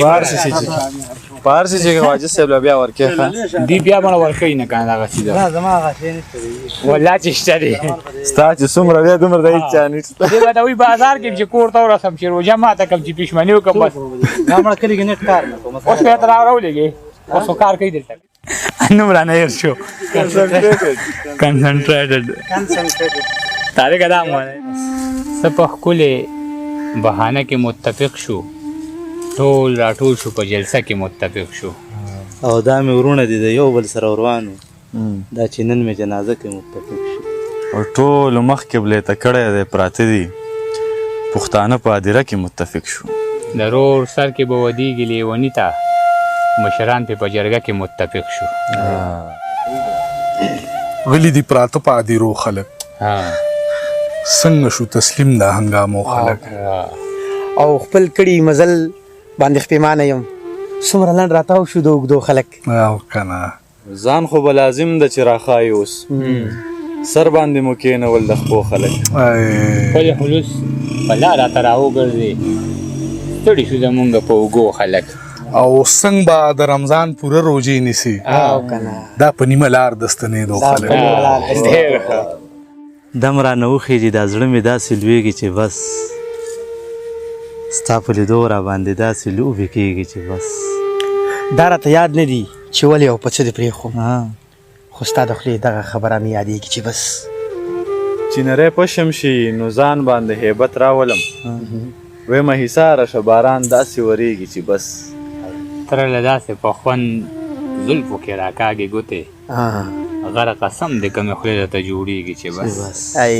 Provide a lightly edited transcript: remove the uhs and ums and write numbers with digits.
پارسي چې پارسي چې واجد صاحب له بیا ورکې ښه دی بیا مړ ورکوي نه کنه دغه څیز. نه، زما هغه شی نشته دی. والله چې شته دی. ستا چې څومره دی دومره د هیڅ چا نشته. دی به ته وایي بازار کې چې کور ته ورسم چې روژه ماته کړم چې پښمني وکړم بس. دا مړه کلي کې نت کار نه کوم. اوس بیا ته راولېږې، اوس خو کار کوي دلته. نوم رانه هېر شو. کنسنټریټډ، طارق دا مو څه په ښکلې بهانه کې متفق شو، ټول راټول شو په جلسه کې متفق شو. او دا مې ورونه دي د یو بل سره وروانو، دا چې نن مې جنازه کې متفق شو. او ټول مخ قبلې ته کړی دی پراته دي پښتانه په هدیره کې متفق شو. د رور سر کې به ودیږي لیوني ته مشران پې په جرګه کې متفق شو. غلي دي پراته په هدیرو خلک، څنګه شو تسلیم د هنګامو خلک. او خپل کړي مزل باندې خپېمانه یم، څومره لنډ راتاو شو د اوږدو خلک. او که نه ځان خو به لازم ده چې راښایي، اوس سر باندې مو کېنول د خپو خلک. خپل خلوص په لار راته راوګرځي، ستړي شو زمونږ په اوږو خلک. او څنګه به د رمضان پوره روژې نیسي، دا په نیمه لار د ستنېدو خلک. ډېر ښه. دم رانه وخېږي، دا زړه مې داسې لوېږي چې بس، ستا په لیدو را باندې داسې لوبې کېږي چې بس. دا راته یاد نه دي چې ولې او په څه دې پرېښوم، خو ستا د خولې دغه خبره مې یادېږي چې بس. چې نری پشم شي نو ځان باندې هیبت راولم، ویمه هیساره شه باران داسې ورېږي چې بس. تره له داسې په خوند زلفو کې راکاږې ګوتې، غره قسم دې که مې خولې درته جوړېږي چې بس. ای.